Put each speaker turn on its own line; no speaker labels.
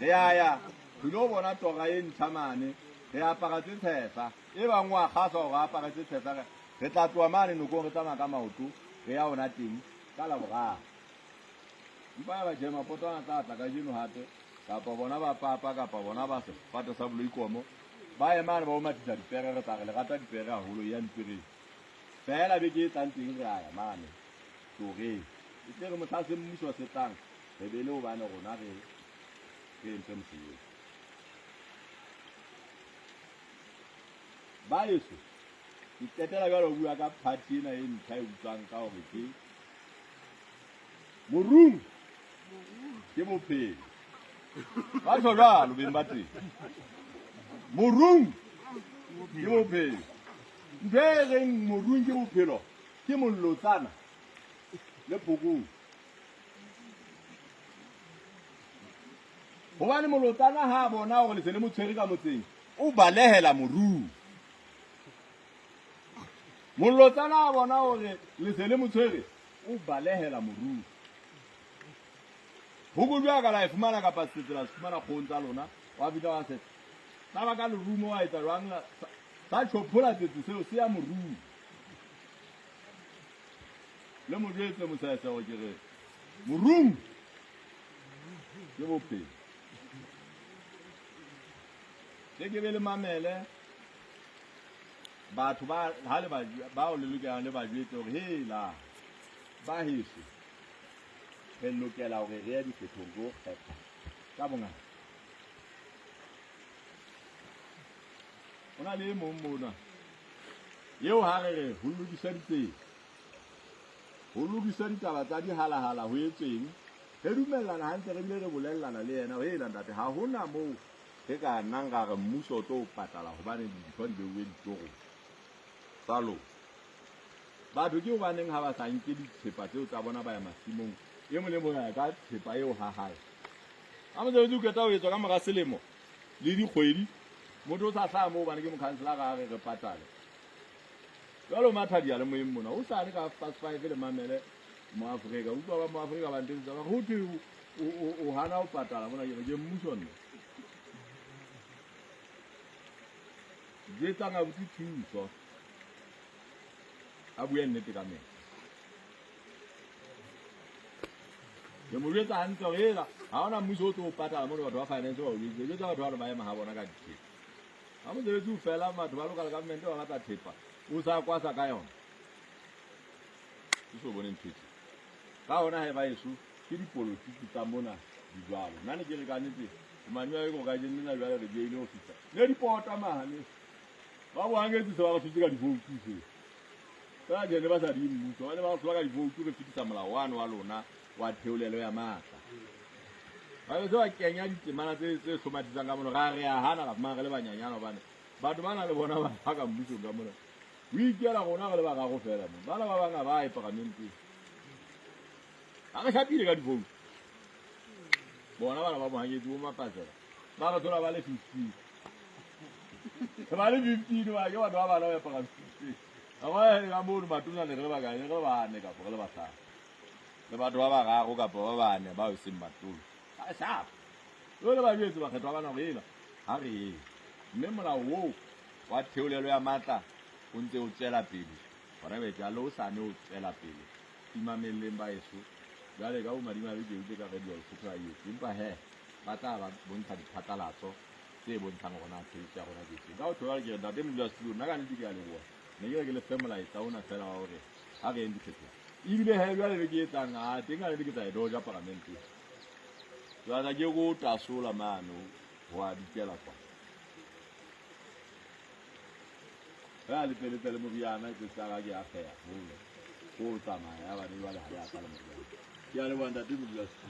Re a ya re lo bona tora e ntjha mane, re apara tse tshehla. E bang wa kgahlwa hore a apare tse tshehla, re tla tloha mane nokong re tsamaya ka maoto re ya hona teng ka Laboraro. Empa ya ba tjhe, mapoto ana tla tla kajeno hape, kapa bona ba papa, kapa bona ba sefate sa boloikomo, ba ye mane ba o mathisa dipere, re tla re le rata dipere haholo, eyang dipereng. Feela beke e tlang teng re a ya mane toreng. E tle re mohla se mmuso se tlang, re be le hobane rona re re entse mosebetsi. Ba heso, ke qetela jwale ho bua ka party ena e ntjha e utlwang ka hore ke Morung ke bophelo. Ba tjho jwalo beng ba teng. Morung ke bophelo. Ntho e reng morung ke bophelo ke mollotsana le phokong. Hobane molotsana ha a bona hore le se le mo tshwere ka motseng, o balehela morung. Molotsana a bona hore le se le mo tshwere, o balehela morung. Phokojwe a ka la e fumana kapa setse la se fumana kgohong tsa lona, wa fihla wa se hlaba ka lerumo wa etsa jwang sa tjhophola tsetse seo se ya morung. Le mo jwetse mosese hore ke re morung ke bophelo. Le ke be le mamele batho ba ha le ba bao le lokelang le ba jwetse hore hela ba heso re lokela hore re ye dikgethong tlo kgetha ka bongata. Ho na le e mong mona eo ha re re ho lokiswa ditsela, ho lokiswa ditaba tsa dihalahala ho etsweng, re dumellana hantle re bile re bolellana le yena hore hela ntate ha hona moo re ka nnang ra re mmuso o tlo o patala hobane dintho di beuwe ditorong tsa lona. Batho ke hobaneng ha ba sa nke dithepa tseo tsa bona ba ya masimong, e mong le mong a ya ka thepa eo ha hae. Ha mosebetsi o qeta ho etswa ka mora selemo le dikgwedi, motho o sa hlaha moo hobane ke mokhanselara a re re patale. Jwale o matha diyalemoyeng mona, hosane ka half past five le mamele Moafrika, utlwa ba Moafrika ba ntetsetsa ba re ho thwe o hana ho patala mona, ke re ke mmuso nna. Jwetsang abuti Thuso a bue nnete ka mehla. Ke mo jwetsa hantle hore hela ha hona mmuso o tlo o patala mono batho ba finance ba o jwetse. Jwetsa batho bano ba ema ha bona ka dithepa. Ha mosebetsi o fela batho ba local government ba batla thepa o sa kwasa ka yona. Ke so bone ntho tse. Ka hona he ba eso ke dipolotiki tsa mona di jwalo. Nna ne ke re ka nnete manyoa e ko ka jeno lena jwale re diehile ho fihla. Ne di pota mane. Ba bohangetse se ba re hlotse ka divoutu se. Fela tjhe ne ba sa di mmuso, ba ne ba re hlola ka divoutu re fetisa molao wane wa lona wa theolelo ya matla. Ba be se ba kenya ditemana tse tse hlomathisang ka mono, ra re a hana ra fumana re le banyanyana hobane batho bana le bona ba ba ka mmusong ka mona. Ho ikela rona re le bararo fela mo. Bana ba bang ha ba ye paramenteng. Ha re shapile ka divoutu. Bona bana ba mohanyetsi bo Mapazela ba re thola ba le 15. Ba le 15 ba ke batho ba bana ba ya paramenteng. Ga ba ka mono matona ne re le bakae, ne re le bane kapa re le bahlano. Le batho ba bararo kapa ba bane bao e seng matona. Ha sharp. Jwale ba jwetse bakgethwa bana hore ela ha re ye. Mme molao oo wa theolelo ya matla o ntse o tswela pele hona bjale le hosane o tswela pele. Imamelleng baeso. Jwale ka bomadimabe ke utlwe ka radio Lesotho ha e etse. Empa he ba tla ba bontsha diphatlalatso tse bontshang hore na tshebetso ya rona ke efeng. Ka ho tjho jwalo ke re ntate modulasetulo nna ka nnete ke a leboha. Ne ke re ke le fe molaetsa ona feela wa hore ha re yeng diphetoho. Ebile he jwale be ke etsang a teng ka nnete ke tla e doja paramenteng. Jwale ke ko tasola mane ho a dikela kwa. Ge a lepeletsa le moriana ke sa ka ke a kgeya hole ko tsamaya ya bane jwale ha le a tla le moriana. Ke a leboha ntate modulasetulo.